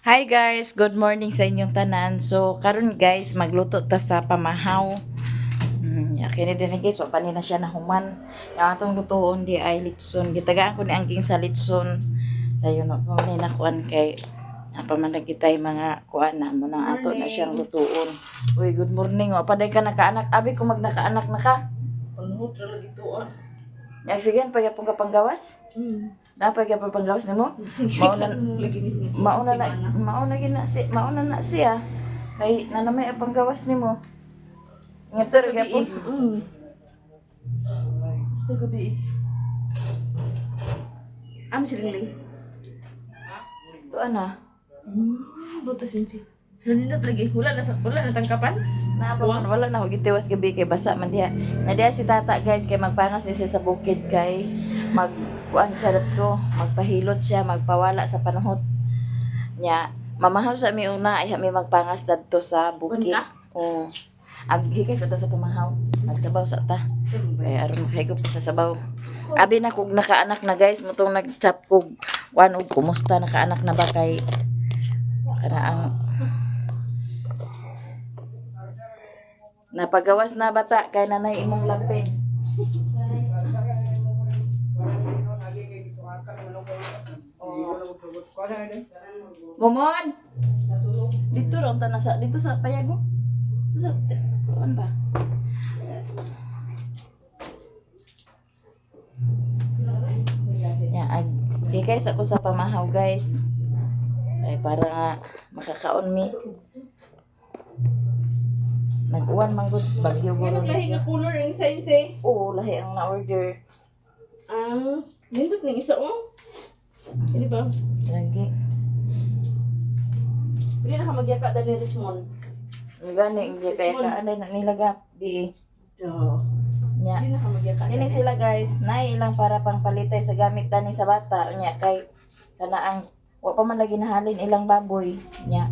Hi guys, good morning sa inyong tanan. So karon guys, magluto ta sa pamahaw. Ya kini din guys, wa pa ni na siya nahuman. Ang atong lutoon di ay litson. Gitagaan ko ni angking sa litson. Dayon wa pa man ni nakuan kay pa man kitay mga kuan na mo nang ato na siyang lutoon. Uy, good morning. Wa pa day ka nakaanak. Abi ko mag nakaanak na ka. Panuhot ra lagi tuon. Ya sige, pagapon ka panggawas. Napay ka pa panggawas nimo? Mauna Lagi ni. Mauna na siya kay nanamay ang panggawas nimo. Ngadto ra gyapon. Basta gabi. Am silingling. To ana. Buto sinsi. Naninot lagi. Wala na tangkapan. Na pa man, wala na ko gitiwas gabi kay basa man diha. Na diha si tata guys kay magpangas ni siya sa bukid kay mag kuan siya dadto, magpahilot siya, magpawala sa panuhot. Nya, mamahaw sa mi una ay mi magpangas dadto sa bukid. Kuan ka? Oo. Aghi kay sa ta sa pamahaw. Magsabaw sa ta. Kaya aron makahigop ko sa sabaw. Abi na kog nakaanak na guys, mutong nag-chat kog kuan og kumusta, nakaanak na ba kay kana ang napagawas na bata kay nanay imong lampin. Momon. Dito ron ta na sa dito sa payag mo. Dito sa kuan ba? Ya, ag di guys ako sa pamahaw guys. Ay para nga makakaon mi. Nag-uwan man gud, bagyo guro Ano ni lahi siya. nga color ang sense? Oo, lahi ang na-order. Ah, nindot ning isa oh. Hindi ba? Lagi. Pwede na ka magyaka dali Richmond. Gani, hindi kaya ka anay na nilaga di Do. nya. Pwede na ka magyaka. Ini sila guys, nay ilang para pang palitay sa gamit tani sa bata nya kay kana ang wa pa man lagi nahalin ilang baboy nya.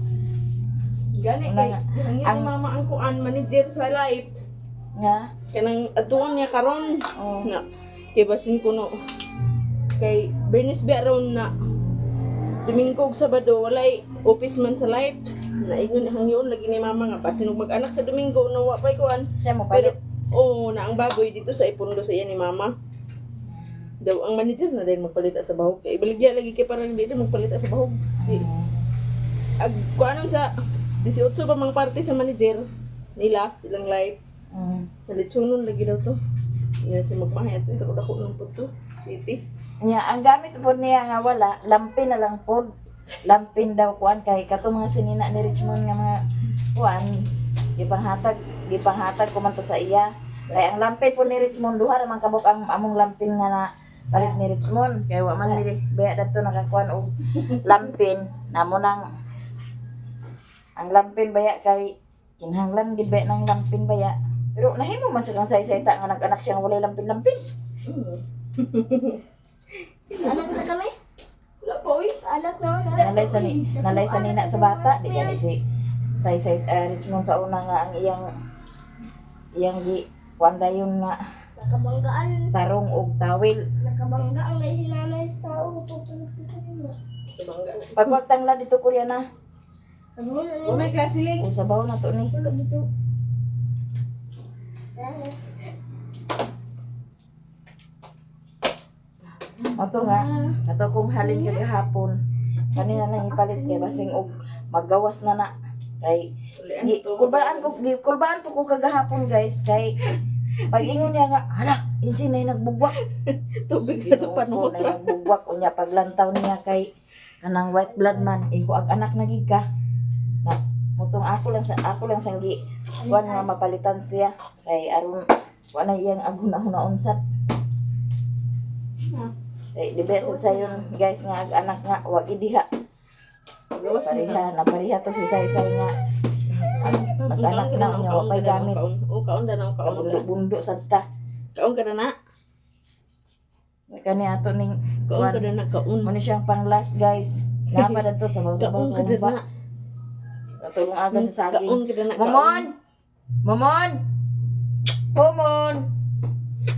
Gani Una kay nga. hangin ni mama ang kuan manager sa life. Nga. Kanang atuon niya karon. Oh. Na kay basin kuno kay Bernice ba ron na Domingo ug Sabado walay office man sa life. Naingon hangyon lagi ni mama nga basin og mag-anak sa Domingo no wa pay kuan. Siya mo Pero palit. oo na ang baboy dito sa ipundo sa iya ni mama. Daw ang manager na din magpalita sa bahog. Kay ibaligya lagi kay parang di na magpalita sa bahog. Di, ag kuanon sa 18 pa mang parte sa manager nila ilang life. Sa litsunon lagi daw to. Nga si magmahay ato dako dako ng puto city. Nya ang gamit po niya nga wala, lampin na lang pod. Lampin daw kuan kay kato mga sinina ni Richmond nga mga kuan gipanghatag ko man to sa iya. Kay ang lampin po ni Richmond duha ra man kabuk ang among lampin nga na palit ni Richmond kay wa man mi baya dadto nakakuan og lampin namo nang ang lampin baya kay kinahanglan gid baya ng lampin baya. Pero nahimo man sa kang say-say ta nga nag-anak siya nga walay lampin-lampin. Anak na kami? Wala pa oy. Anak na wala. Nalay sa nina sa bata di gani si say say Richmond sa una nga ang iyang iyang gi kuan dayon nga Nakabanggaan. sarong og tawil. Nakabanggaan kay si nanay sa tao. Pupunta sa inyo. Tumangga. Pagwag tangla dito Korea na. Ano na Oh my God, siling. O sabaw na to ni. Wala dito. Ato nga ato kong halin kagahapon kanina nang ipalit kay basing og maggawas na na kay gi, kulbaan po ko kagahapon guys kay pag ingon niya nga hala insi na nagbugwak. Tubig na to Ginoo ko, panuhot ra. nagbugwak unya paglantaw niya kay kanang white blood man ingo ag anak na gid ka na mutong ako lang sanggi kuan nga mapalitan siya kay aron wa na iyang aghuna-hunaon sad kay di ba sad sayon guys nga ag anak nga wa gid diha. Gawas na. Pareha na pareha to si Saysay nga mag-anak na niya wa pay gamit. Oh, kaon na na, kaon ka. Bundo-bundo sad ta. Kaon ka na na. Kani ato ning Kaon ka kuan na na, kaon. mo ni siyang pang last guys. Napa to sa sabaw Kaon sa ka na humba. na. Katulong agad sa saging. Kaon ka na na. Momon! Momon! Momon!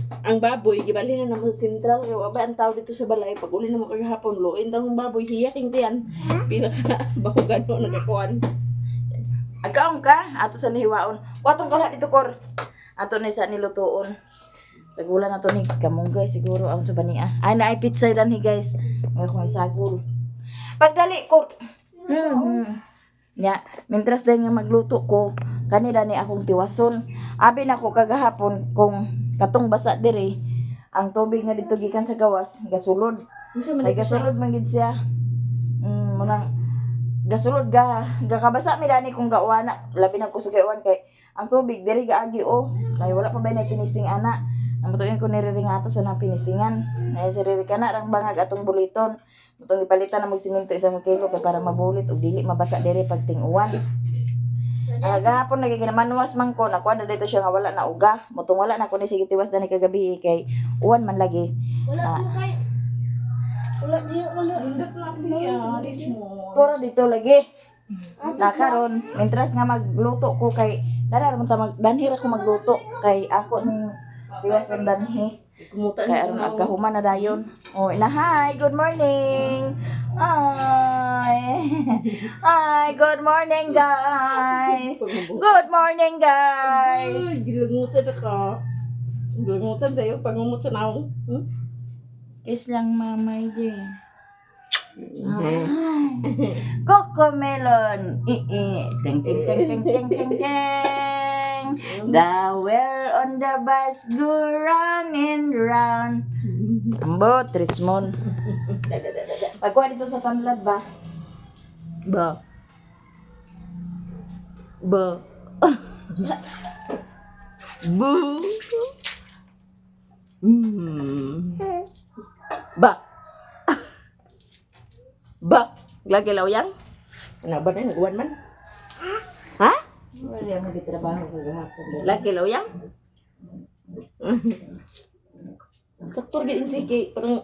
Ang baboy, gibalhin na namo sa sentral. Kaya wa ba ang tao dito sa balay. Pag uli na mo kagahapon, luin daw ang baboy. Hiyak yung tiyan. Pila ka bahugan no, nakakuan. Agkaon ka, ato sa nihiwaon. Watong kala dito kor. Ato ni sa nilutuon. Sa gula na to ni kamunggay siguro ang sa bania. Ay na ay pizza dan hi guys. May akong isagol. Pagdali ko. Nya, mintras din nga magluto ko, kanila ni akong tiwason. Abi na ko kagahapon kung katong basa diri, ang tubig nga dito gikan sa gawas, gasulod. Unsa man Ay ito siya? gasulod man gid siya. Munang gasulod ga gakabasa mi dani kung gawana, labi nang kusog kay uwan kay ang tubig diri gaagi oh. Kay wala pa ba na pinising ana. Namutuin ko niri nga ato sa nang pinisingan. Nay sa riri kana rang bangag atong buliton. Mutong ipalitan na mo simento 1 kilo kay para mabulit og dili mabasa diri pag ting-uwan. Ah, gahapon lagi ginamanuwas man ko, nakuha na dito siya nga wala na uga. Mutong wala na ko ni sige tiwas dani kagabi eh, kay uwan man lagi. Wala mo kay. Wala di wala. Nindot na siya, Richmond. Turo dito lagi. Na karon, mintras nga magluto ko kay dara man ta mag danhi ra ko magluto kay ako ning tiwas ang danhi. Kumuta Kay aron agkahuman na dayon. Oh, ina hi, good morning. Hi. Hi, good morning guys. Good morning guys. Ay, gilangutan na ka. Gilangutan sa'yo, pangumot sa naong. Hmm? Kiss lang mama di. Cocomelon. I Ting ting ting ting ting ting ting. The wheel on the bus go round and round. Ambot, Richmond. Pagkuha dito sa tanlad ba? Ba. Ba. Bu. Ba. Ba. Lagi lawyang? Ano ba na? Nag-uwan man? Ha? Wala mo gitrabaho kagahapon. Lagi lawyang? Sakto gid si kay parang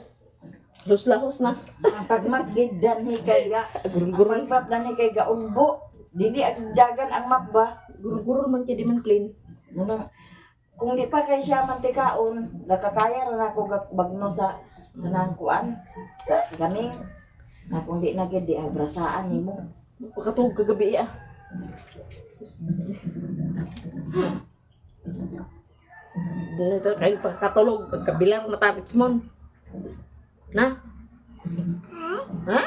lahos-lahos na. Ang pagmap gid danhi kay ga. Ang pagmap danhi kay gaumbo. Dili ang dagan ang map ba? Gurur-gurur man kay di man plain. Muna, kung di pa kay siya mantikaon, nakakaya ra nako bagno sa kanang kuan sa gaming. Na kung di na gid di abrasaan nimo. Pagkatulog kagabi ah. Dito kayo pagkatulog, pagkabilang matapits mon. Na? Ha?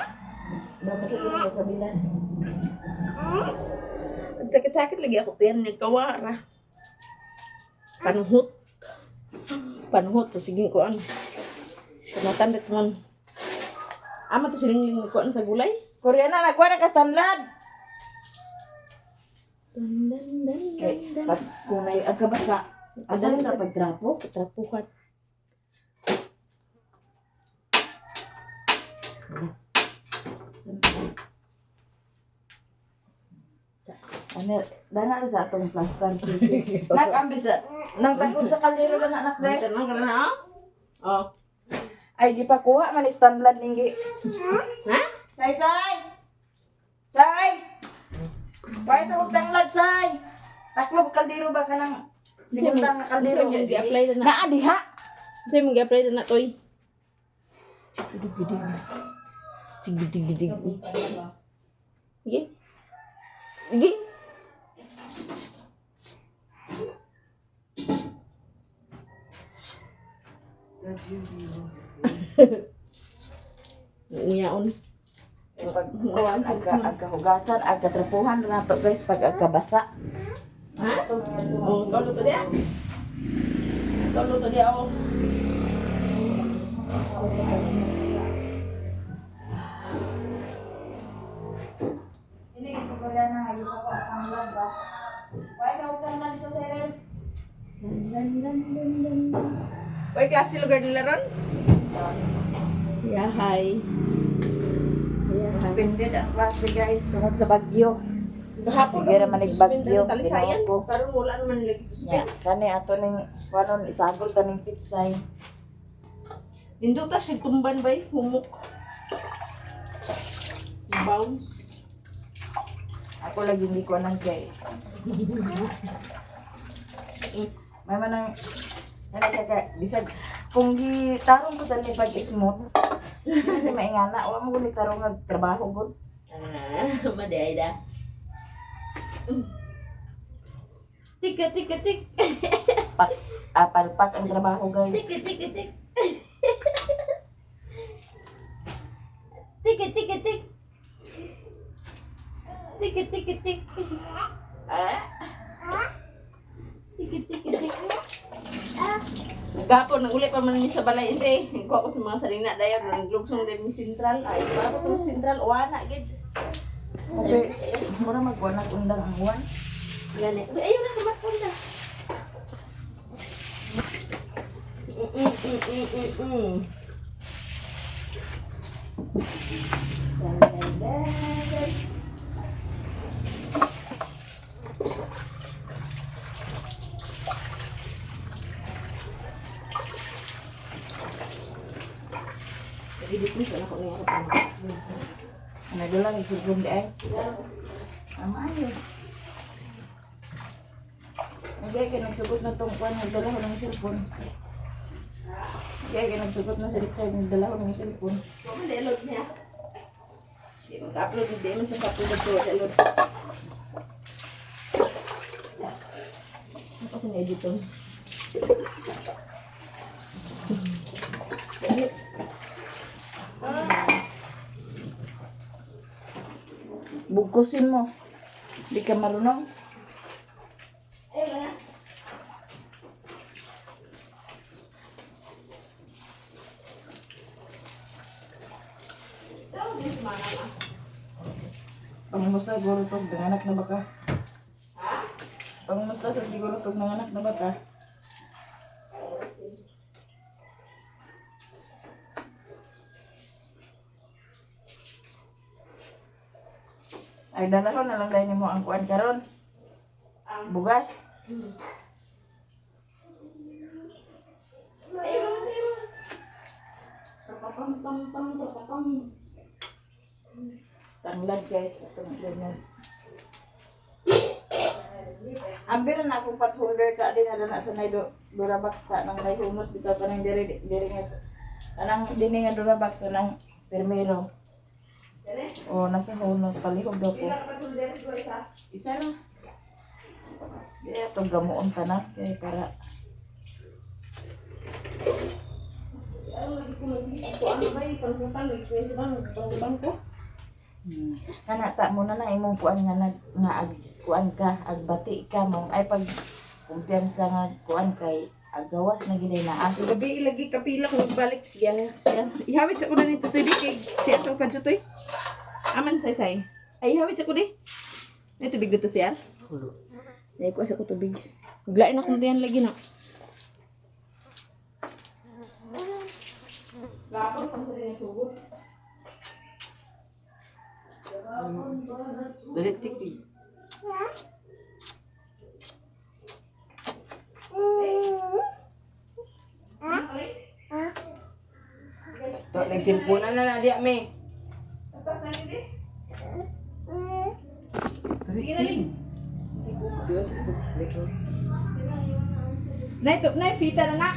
Ba masakit sa kabila. Ang sakit-sakit lagi ako tiyan ni kawara. Panuhot. Panuhot to sige ko ano. Kanatan mon. Ama to silingling ko sa gulay. Koreana nakuha na ka stanlad. Dan dan dan Kay pag kung may agkabasa, asa na pagtrapo? Trapuhan. Ano, dana ra sa atong plaster city. Nak ambis nang takot sa kaldero lang anak de. Tanang ka na ah. Oh. Ay gipakuha man ni stanlad ninggi. Ha? Say say. Say. Pwede sa kong tanglad say. Taklob kaldero ba kanang sigundang nga kaldero? Unsa mo gi-apply na na? Naa diha. Unsa mo gi-apply na na toy? Gidig gidig. Gidig gidig. Sige. Sige. Uyaon. Pag agka agkahugasan, agkatrapuhan na nato guys pag agkabasa. Ha? Oh, ikaw luto diya. Ikaw luto diya oh. Ini sa Koreana nga gipakuha sa tanglad ba? Pwede sa kong tanglad dito sa Irel. Uy, klase lugar nila ron? Yeah, hi. Yeah, hi. Suspended ang klase guys tungod sa bagyo. Kahapon Sige ra man suspend nagbagyo, ang talisayan. Ginoo ko. Karon wala naman nila Nya, suspend. kani ato ning kuanon isagol kaning pitsay. Nindot ta siya tumban bay, humok. Bounce. Ako lagi hindi ko anang kay. May manang Ano siya ka, bisag, kung gitarong ko sa ni pag smooth, hindi maingana, wa mo gud tarong nga trabaho gud. Ah, maday da. Tik tik tik. Pak, ah, palpak ang trabaho, guys. Tik tik tik. Tik tik tik. Tik tik tik. Ah, Tik tik tik. Gapon naguli pa man mi sa balay ise. Kuha ko sa mga salina dayon naglugsong din mi sentral. Ay pa ko tong sentral wa na gid. Okay, mura magkuha na undang ang uwan. Gani. Uy, ayaw na kumakon na. Edit mo sana kung nangyari. Ano doon lang, isilbong di ay. Ama ayo. Nagay kay nagsugot na tong kuan, nagdala ko ng cellphone. Nagay kay nagsugot na si Richard, nagdala ko ng cellphone. Kung man load niya. Di mo ka-upload, hindi man siya ka-upload sa load. Ano kasi na-edit to? Bugkusin mo. Di ka marunong. Ay, manas. Pangmusta siguro tog nanganak na ba ka? Pangmusta sa siguro tog nanganak na ba ka? Ay dalahon na lang dahil nimo ang kuan karon. Bugas. Ay, manas, ay, manas. Pam, pam, pam, pam, pam. Tanglad, guys, atong ganyan. Ang bira na akong pot holder ka din na na sa nay Durabox ta nang nay humos bitaw kanang diri diri nga kanang dini nga Durabox nang permero. O nasa hunos palihog daw ko. Isa ra. Dili atong gamuon tanan kay para Ano, Kana ta mo na na imong kuan nga nag nga ag, kuan ka agbati ka mo ay pag kumpiyansa nga kuan kay agawas na gid na ah. Gabi ilagi kapila kung balik siya siya. Ihawit sa ko na nito toy di kay siya sa kadyo toy. Aman say say. Ay ihawit sa ko di. May tubig dito siya. Ay ko sa ko tubig. Glain akong diyan lagi na. Gapon pang sa rin sugod. Dali tiki. To, nagsilpunan na na diya, me. Tapos na ni. Sige na ling. Nay to nay fita na na.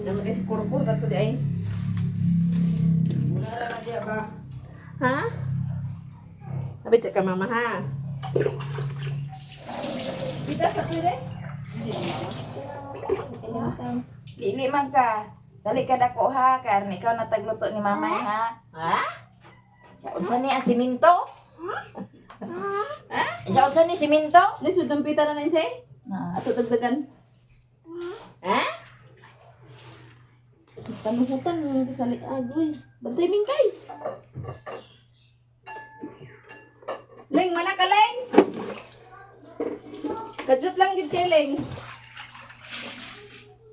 Naman kasi kurkur kato di ay. Ha? Abit ka mama ha. Kita sa pwede? Dili man ka. Dali ka dako ha, kay aron ikaw na tagluto ni mamay ha. Ha? Sa unsa ni ang siminto? Ha? Sa unsa ni siminto? Lisod ng pita na na insay? Na. Ato dagdagan. Ha? Tanuhutan ng kasali agoy. Bantay mingkay. Leng mana ka leng? Kajut lang gid kay leng.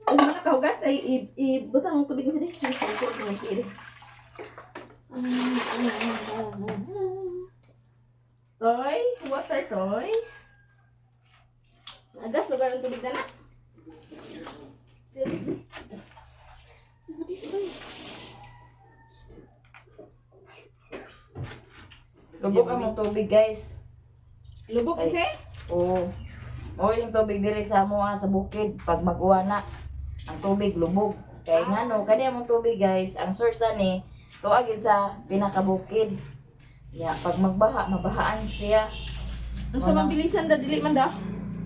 Ang mana ka hugas ay ibutang ang tubig sa di. Toy, water toy. Agas lugar ng tubig na na. Lubok ang mong tubig, guys. Lubok Ay. kasi? Oo. Mao yung tubig diri sa amoa sa bukid pag mag-uwan na ang tubig lubog. Kay ngano kani among tubig, guys, ang source ani tuag yun sa pinakabukid. Ya, pag magbaha, mabahaan siya. Ang sa mabilisan da dili man da.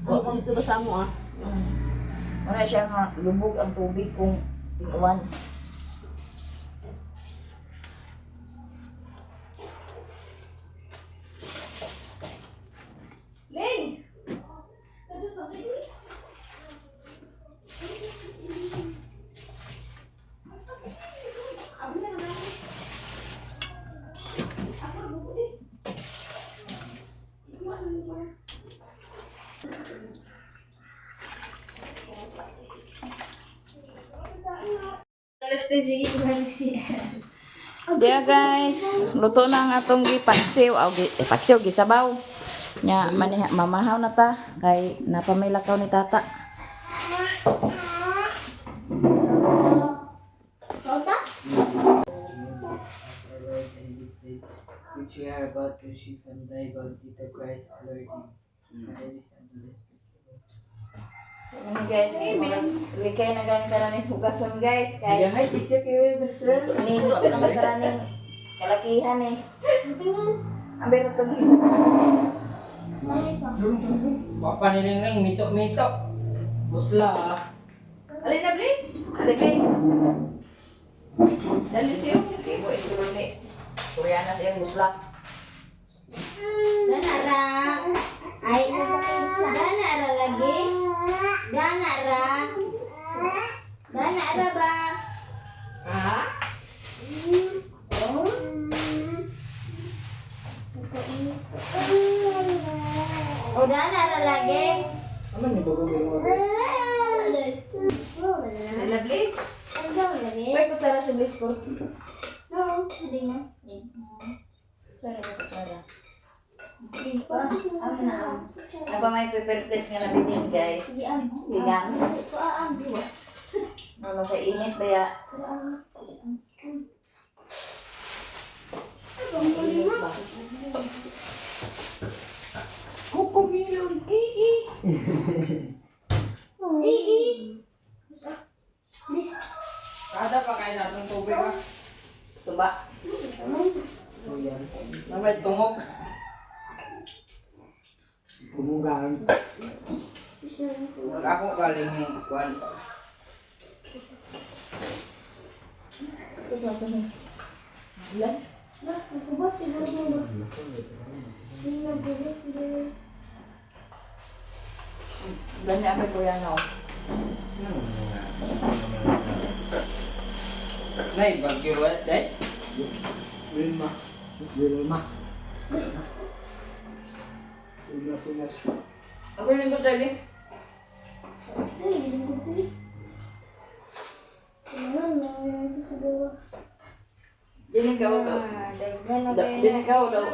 Ang dito ba sa amo ah. Wala siya nga lubog ang tubig kung tinuan. Ling. Yeah guys, luto na ang atong gipaksiw, aw gi, eh, paksiw gisabaw. Nya maniha mamahaw na ta kay napamilakaw ni tata. Our Lord and this day, which we are about to receive from thy bounty to Christ our Lord. Amen. Ano guys, likay na galing taraning hugason guys kay Ay, tika kayo, Marcel. nilo na naman taraning kalakihan eh. Ang meron tong isa. Papa nilang mito-mito. Busla ah. Alin na please. Aligay. Dali siyo. Di mo isulod ni Koreana sa iyang busla. Dana ra. Ay, dana ra lagi. Dana ra. Dana ra ba? Ha? O dana ra lagi. Ano ni bago mo? Alin na please. May kutsara sa bliss ko. No, hindi na. Kutsara ba kutsara? Hindi pa. Amo na am. Ano pa may paper plates nga nabilin guys? Hindi am. Tingang. Ito am diwas. Ano kay init ba ya? Init ba? Kukumilon. Please. Kada pa kain natin tubig ah. Tuba. So yan. Mamay tungok. Kumugaan. Ako galing ni Kwan. Ba, ako ba siguro mo ba? Hindi na bilis, bilis. Gani ako Koreano. Nay, bagyo ba? Day? Wilma. Wilma. Wilma sinas. Ako yung ko tayo. Ay, hindi ko. Ano, meron sa gawa. Dili ka daw. Dili ka daw.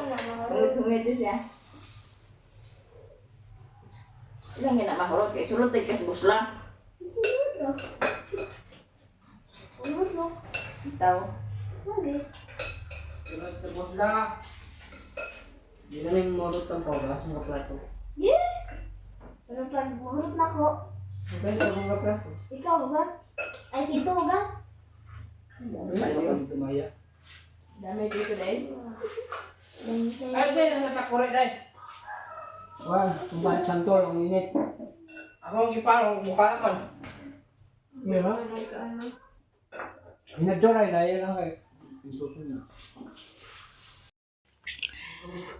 Humit-humit siya. Ilang gina mahurot kay sulod tay kas busla. Siguro. Ano? Taw. Lagi. Sunod na busla. Di na may morot ang koga sa plato. Yeah. Pero pag buhurot na ko, Okay, sa mga plato. ikaw hugas. Ay, kito hugas. Ayun, tumaya. Dami dito dai. Ay, day, nasa takure, day. Wah, tumba santo ang init. Ako ang iparo, mukha naman. Iya. Hinadyoray na yan ang kay.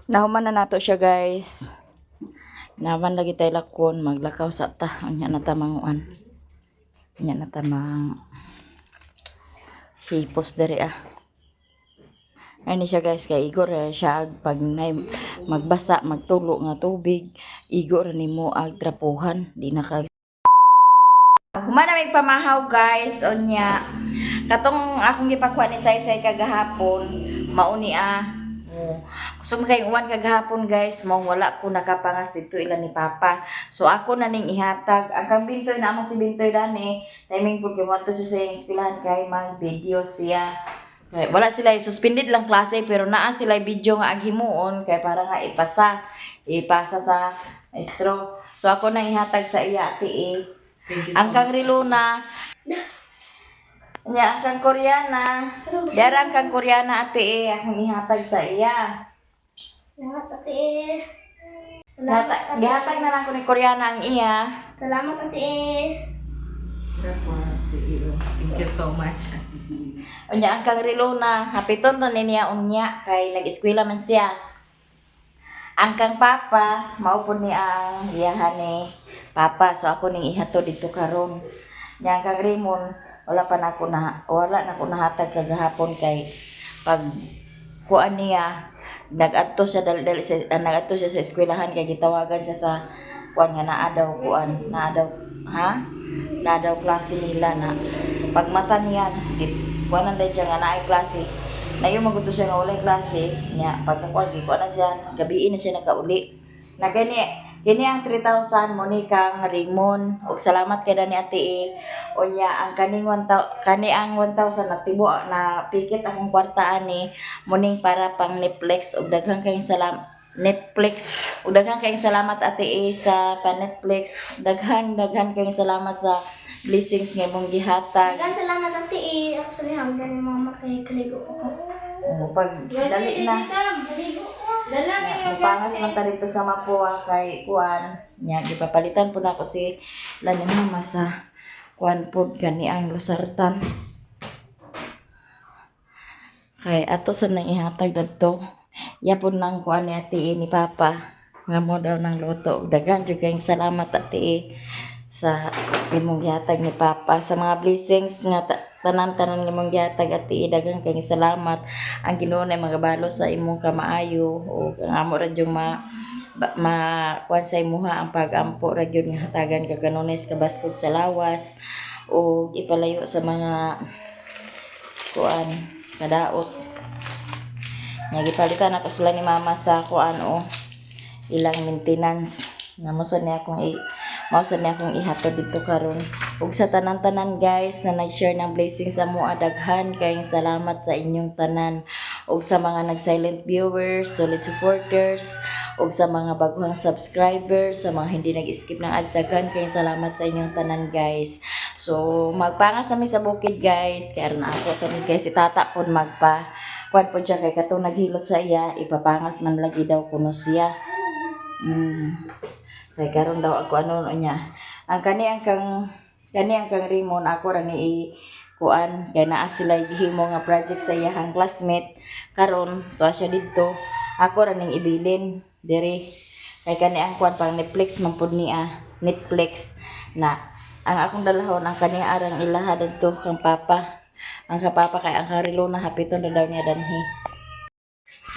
Nahuman na nato siya guys. Naman lagi tayo lakon, maglakaw sa ta. Unya na ta manguan. Unya na ta mang hipos diri ah. Ano siya guys, kay Igor eh, siya ag pag nay, magbasa, magtulo nga tubig, Igor nimo ag trapuhan, di na ka. Human na may pamahaw guys, unya. Katong akong gipakuha ni Saysay kagahapon, mauni ah. Oh. Kusog na kayong uwan kagahapon guys, mao wala ko nakapangas dito ila ni Papa. So ako na ning ihatag. Ang kang Bintoy na si Bintoy dani, timing pud kay moadto siya sa iyang eskwelahan kay mag-video siya. Kay wala sila suspended lang klase pero naa sila video nga aghimuon kay para nga ipasa ipasa sa maestro. So ako nang ihatag sa iya, Ate E. Thank you so Ang kang Riluna. Nya ang kang Koreana. Dara ang kang Koreana, Ate E, akong ihatag sa iya. Salamat, Ate E. Salamat, Gihatag, gihatag na lang ko ni Koreana ang iya. Salamat, Ate E. Thank you so much. Unya ang kang Riluna, hapiton to ni niya unya kay nag-eskwela man siya. Ang kang papa, mao pud ni ang iyahan ni papa. So ako ning ihato dito karon. Nya ang kang Raymond, wala pa nako na wala na ko nahatag kagahapon kay pag kuan niya nagadto siya dali, dali sa, nagadto siya sa eskwelahan kay gitawagan siya sa kuan nga naa daw kuan naa daw, ha, naa daw klase nila na pagmata niya kuan na daw siya nga naay klase na yung maguto siya nga walay klase niya pagkakuan gikuan na siya gabiin na siya nakauli na kini kini ang 3,000 mo ni kang Raymond ug salamat kay Dani Ate E. Unya ang kaning 1,000 kani ang 1,000 na tibo na pikit akong kwarta ani muning para pang Netflix ug daghan kayong salam Netflix ug daghan kayong salamat Ate E sa pa Netflix. Daghan daghan kayong salamat sa blessings nga imong gihatag. Daghang salamat, Ate E. Ako sa hamdan ni Mama kay kaligo ko. O, pag dali na. Kaligo ko. Mupangas man ta dito sa Mapua kay kuan nya gipapalitan po nako si lani mama sa kuan pod gani ang lusartan kay ato sa nang ihatag dadto yapon nang kuan ni Ate E ni Papa nga mo daw ng luto. Daghan jud kayong salamat, Ate E, sa imong gihatag ni Papa sa mga blessings nga tanan-tanan imong gihatag, Ate E. Daghan kayong salamat. Ang Ginoo na magabalo sa imong kamaayo o ang amo ra jung ma ba, ma kuan sa imuha ang pagampo ra gyud nga hatagan ka kanunes kabaskog sa lawas o ipalayo sa mga kuan kadaot. Nga gipalitan ako sila ni mama sa kuan o ilang maintenance na mo sa niya akong i mao sa niya akong ihatod dito karon. Ug sa tanan-tanan guys na nag-share ng blessings sa mua, daghan kayong salamat sa inyong tanan. Ug sa mga nag-silent viewers, solid supporters, ug sa mga baguhang subscribers, sa mga hindi nag-skip ng ads, daghan kayong salamat sa inyong tanan guys. So magpangas nami sa bukid guys, kay aron ako sa mi guys si tata pod magpa kuan pod siya kay katong naghilot sa iya, ipapangas man lagi daw kuno siya. Kay karon daw ako ano no niya. Ang kani ang kang kani ang kang Raymond ako ra ni i kuan kay naa sila gihimo nga project sa iyahang classmate karon tuwa siya didto. Ako ra ning ibilin diri kay kani ang kuan pang Netflix man pud niya, Netflix na ang akong dalahon ang kani arang ilaha dadto kang papa. Ang kapapa kay ang karilo na hapiton na daw niya danhi.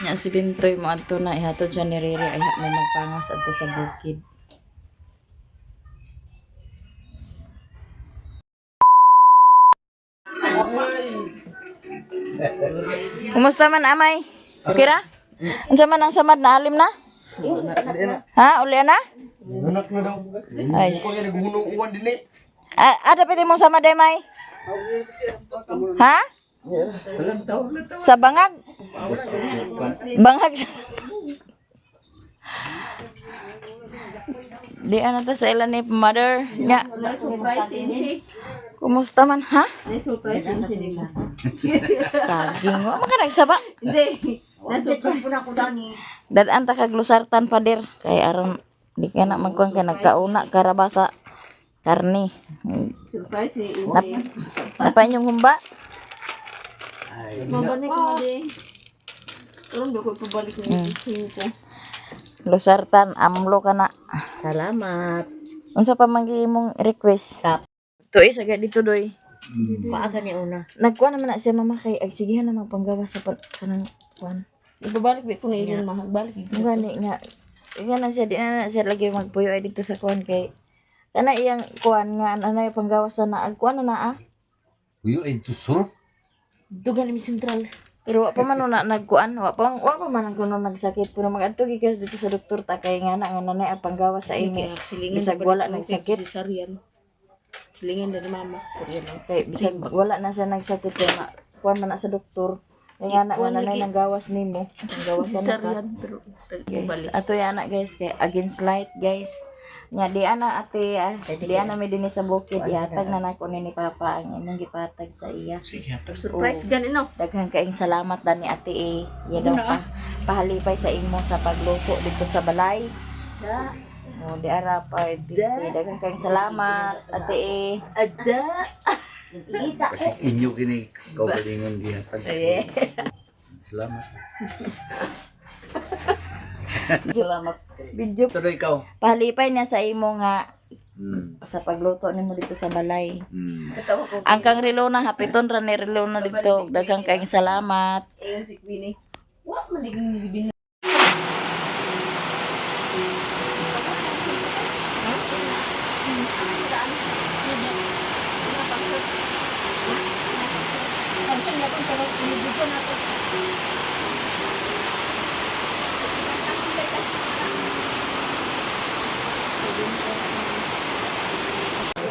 Nya si Bintoy mo adto na ihatod siya ni Riri ay may magpangas adto sa bukid. Kumusta man amay? Okay ra? Unsa man ang samad na alim na? Ha, uli na? Ay. Ah, dapat imong samad eh, may. Ha? Sa bangag? Bangag. Di ana ta sa ilan ni mother. Nya, Na-surprise si Insi. kumusta man ha? Na-surprise si Insi di ba? Saging wa man ka nagsaba. Insi, na-surprise. Dadaan ta kag lusartan pader kay aron di ka na magkuan kay nagkauna karabasa karni. Surprise ni Insi. Napa inyong humba? Mabalik mo di. Karon do ko pabalik ni Insi ko. Lusartan amlo ka na. Salamat. Unsa pa man imong request? Kap. Tuoy sa dito doy. Maaga ni una. Nagkuan naman na siya mama kay agsigihan na magpanggawa sa kanang kuan. Ibabalik ba ko na ilong mahal. Balik. Gani nga. Iya na siya di na, na siya lagi magpuyo ay dito sa kuan kay kana iyang kuan nga ano na yung panggawas na naag kuan na naa. Uyo ay tusur. Dugan ni sentral. Pero wa pa man na nagkuan, wa pa man kuno nagsakit pero magadto gikas dito sa doktor ta kay nga na nga nanay ang panggawas sa imo. Bisag wala nagsakit. Cesarean. Silingan na ni mama. Kay bisag wala na siya nagsakit kay ma kuan man na sa doktor. Kay nga na nga nanay nang gawas nimo, panggawasan na ka. Cesarean pero Guys, ato yan na guys kay against light guys. Nya di ana ate, ah, di ana mi dinhi sa bukid ihatag na nako ni ni Papa ang imong gipatag sa iya. Sige, hatag. Surprise ganin no. Daghang kaing salamat dani ate eh. Iya daw pa pahalipay sa imo sa pagluto dito sa balay. Da. Oh, di ara pa daghang kaing salamat ate eh. Ada. Kasi inyo kini kaugalingon gihatag. Salamat. Salamat. Video Tuloy ikaw. pahalipay niya sa imo nga sa pagluto nimo dito sa balay. Katawa ko. Ang kang Rilona hapiton ra ni Rilona dito. Daghang kaing salamat. Ayun si Queenie. Wa man di gibin.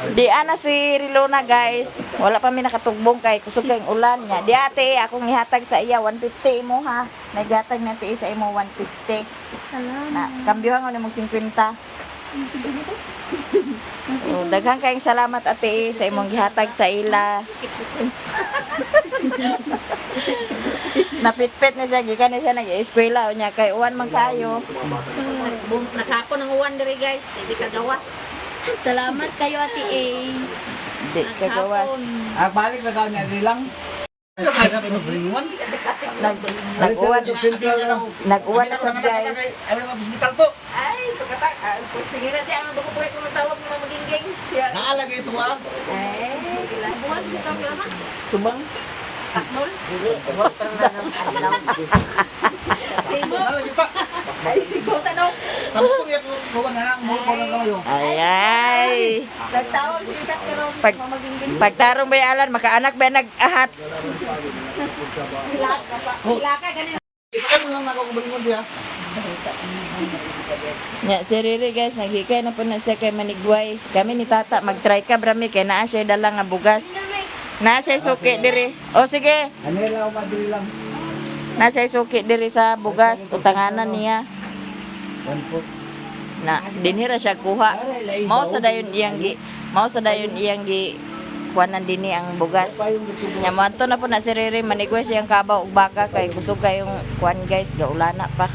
Di ana si Rilona guys. Wala pa mi nakatugbong kay kusog kay ulan niya. Di ate akong ihatag sa iya 150 imo ha. Naghatag na ate sa imo 150. Salamat. Na kambyuhan ko nimo 50. So, daghang kayong salamat ate sa imong gihatag sa ila. Napitpit ni siya gikan ni siya nag-eskwela unya kay uwan man kayo. Nakako ng uwan diri guys, hindi kagawas. Salamat kayo, Ate A. Di kagawas. Ah, balik na kami niya lang. Nag nag-uwan nag-uwan na sad guys. Ano ang hospital po? Ay, pagkata, ah, sige na siya, ang bako po kung tawag ng mga magingging. Siya. Naalagay ito ah. Ay, buwan siya tawag ama. Subang. Taknol. Sigo. Naalagay pa. Ay, sigo tanong. Tapos ko niya kuha na lang mo ko lang kayo. Ay ay. Nagtawag si Kat karon mga magingging. Pagtarong ba alan makaanak ba nag-ahat? Hilaka ganin. Isakay mo lang na ako kumalingon siya. Nya si Riri guys naghikay na po na siya kay Manigway. Kami ni Tata mag-try ka brami kay naa siya dala nga bugas. Naa siya suki diri. O sige, Ano lang, madali lang. naa siya suki diri sa bugas utanganan niya. 1-4. Na dinhi ra siya kuha. Mao sa dayon iyang gi mao sa dayon iyang gi kuanan dinhi ang bugas. Nya moadto na po na si Riri manigway siyang kabaw og baka kay kusog kayong kuan guys gaulana pa.